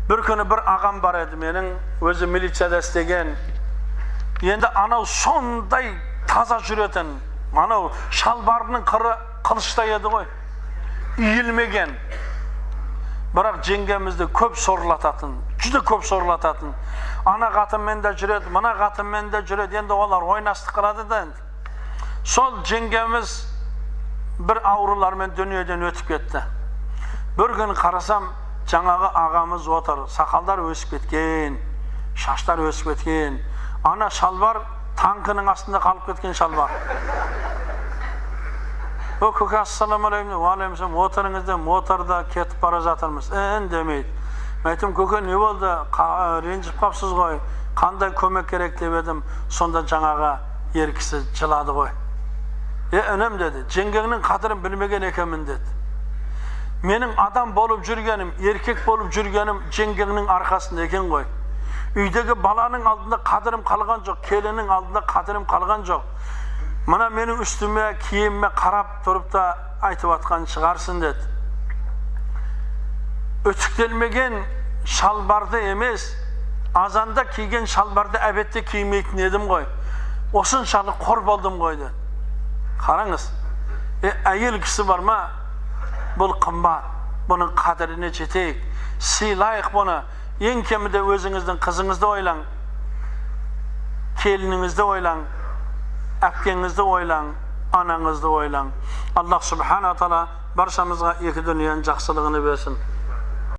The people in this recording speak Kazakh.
Бір күні бір ағам бар еді менің, өзі милицияда істеген. Енді анау сондай таза жүретін, анау шалбарының қыры қылыштай еді ғой, иілмеген. Бірақ жеңгемізді көп сорлататын, жүдә көп сорлататын. Ана қатынмен де жүреді, мына қатынмен де жүреді. Енді олар ойнастық қылады да енді. Сол жеңгеміз бір аурулармен дүниеден өтіп кетті. Бір күн қарасам, жаңағы ағамыз отыр, сақалдар өсіп кеткен, шаштар өсіп кеткен. Ана шалбар танкінің астында қалып кеткен шалбар. О, көке, ассалаумағалейкум. Уағалейкум, отырыңыз дедім, отырды, кетіп бара жатырмыз. Үндемейді. Мен айттым: «Көке, не болды, ренжіп қалыпсыз ғой, қандай көмек керек?» – деп едім. Сонда жаңағы ер кісі жылады ғой. «Е, інім, – деді, – жеңгеңнің қадірін білмеген екенмін, – деді. – Менің адам болып жүргенім, еркек болып жүргенім жеңгеңнің арқасында екен ғой. Үйдегі баланың алдында қадірім қалған жоқ, келіннің алдында қадірім қалған жоқ. Мына менің үстіме, киіміме қарап тұрып та айтып жатқан шығарсың, – деді. – Үтіктелмеген шалбарды емес, азанда киген шалбарды әбетте кимейтін едім ғой. Осыншалық қор болдым ғой», – деді. Қараңыз, әйел кісі бар ма, бұл қымбат, бұның қадіріне жетейік, сыйлайық бұны. Ең кемінде өзіңіздің қызыңызды ойлаң, келініңізді ойлаң, әпкеңізді ойлаң, анаңызды ойлаң. Аллах субхана тағала баршамызға екі дүниенің жақсылығын берсін.